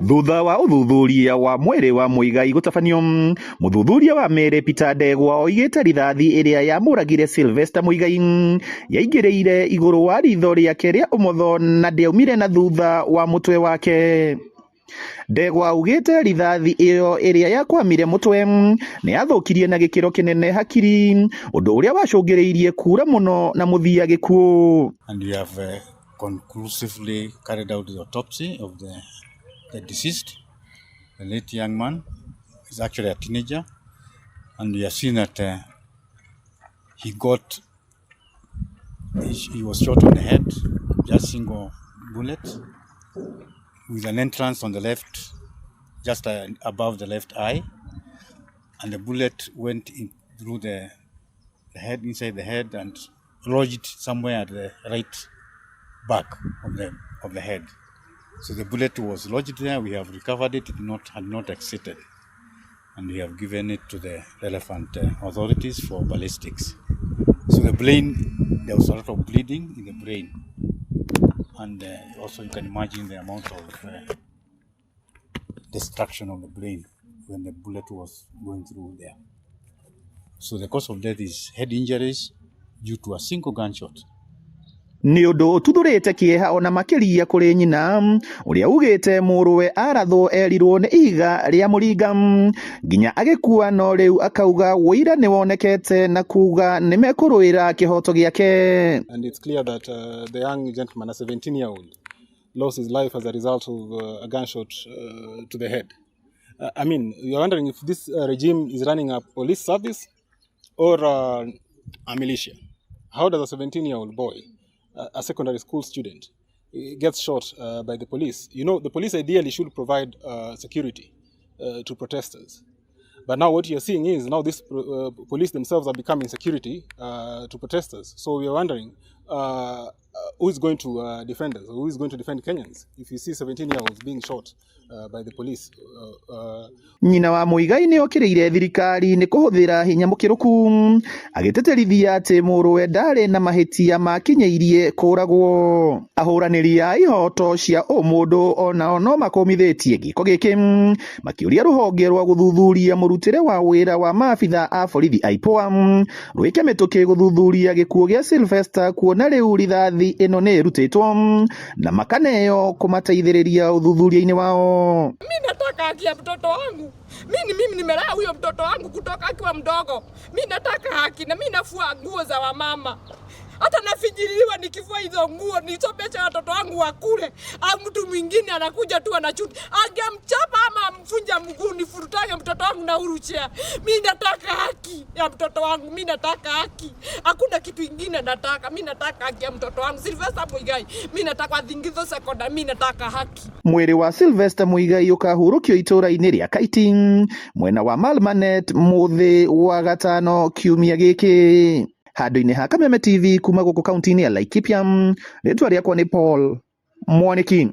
Thutha wa ũthuthuria wa mwĩrĩ wa Muigai gũtabanio, mũthuthuria wa mĩĩrĩ Peter Ndegwa oigĩte rithathi ĩrĩa yamũragire Sylvester Muigai yaingĩrĩire igũrũ wa ritho rĩake rĩa ũmotho na ndĩaumire na thutha wa mũtwe wake. Ndegwa augĩte rithathi ĩyo ĩrĩa yakwamire mũtwe nĩ yathũkirie na gĩkĩro kĩnene hakiri, ũndũ ũrĩa wacũngĩrĩirie kura mũno na mũthia gĩkuũ. And we have conclusively carried out the autopsy of the deceased, the late young man. He's actually a teenager, and we have seen that he got he was shot on the head, just single bullet, with an entrance on the left, just above the left eye, and the bullet went in through the head, inside the head, and lodged somewhere at the right back of the head. So the bullet was lodged there. We have recovered it. It not had not exited, and we have given it to the relevant authorities for ballistics. So the brain, there was a lot of bleeding in the brain, and also you can imagine the amount of destruction of the brain when the bullet was going through there. So the cause of death is head injuries due to a single gunshot. Nĩ ũndũ ũtuthũrĩte kĩeha ona makĩria kũrĩ nyina, ũrĩa ugĩte mũrũwe arathwo erirwo nĩ ihiga rĩa mũringa nginya agĩkua, no rĩu akauga ũira nĩ wonekete na kuga nĩ mekũrũĩra kĩhoto gĩake. And it's clear that the young gentleman, a 17-year-old, lost his life as a result of a gunshot to the head. I mean, you're wondering if this regime is running a police service or a militia. How does a 17-year-old boy, a secondary school student, gets shot by the police? The police ideally should provide security to protesters. But now what you're seeing is now this police themselves are becoming security to protesters. So we are wondering who is going to defend us, who is going to defend Kenyans if you see 17-year-olds being shot by the police. Nyina wa Muigai nĩ okĩrĩire thirikari nĩ kũhũthĩra hinya mũkĩrũku, agĩtĩtĩrithia atĩ mũrũwe ndarĩ na mahĩtia makinyĩirie kũragwo. Ahũranĩri a ihoto cia ũmũndũ onao no makũmithĩtie gĩko gĩkĩ, makĩũria rũhonge rwa gũthuthuria mũrutĩre wa wĩra wa maabitha a borithi IPOA rwĩke mĩtũkĩ gũthuthuria gĩkuũ gĩa Sylvester, kuona rĩu rithathi ĩno nĩ ĩrutĩtwo na makaneo kũmateithĩrĩria ũthuthuria-inĩ wao. Mi nataka haki ya mtoto wangu. Mi ni mimi nimelea huyo mtoto wangu kutoka akiwa mdogo. Mi nataka haki na mi nafua nguo za wamama. Hata nafinyiliwa nikifua hizo nguo nisomeshe watoto wangu wakule. Au mtu mwingine anakuja tu anachuti. Angemchapa ama amvunja mguu nifurutage mtoto wangu na wheelchair. Mi nataka haki ya mtoto wangu. Mi nataka haki. Hakuna kitu ingine nataka. Mi nataka haki ya mtoto wangu. Sylvester Muigai. Mi nataka Thingitho Secondary. Mi nataka haki. Mwĩrĩ wa Sylvester Muigai ũkahurũkio itũũra-inĩ rĩa Kaiti mwena wa Malmanet mũthĩ wa gatano kiumia gĩkĩ. Handũ-inĩ ha Kameme TV kuma gũkũ kaunti-inĩ ya Laikipia, rĩtwa rĩakwa nĩ Paul Mwaniki.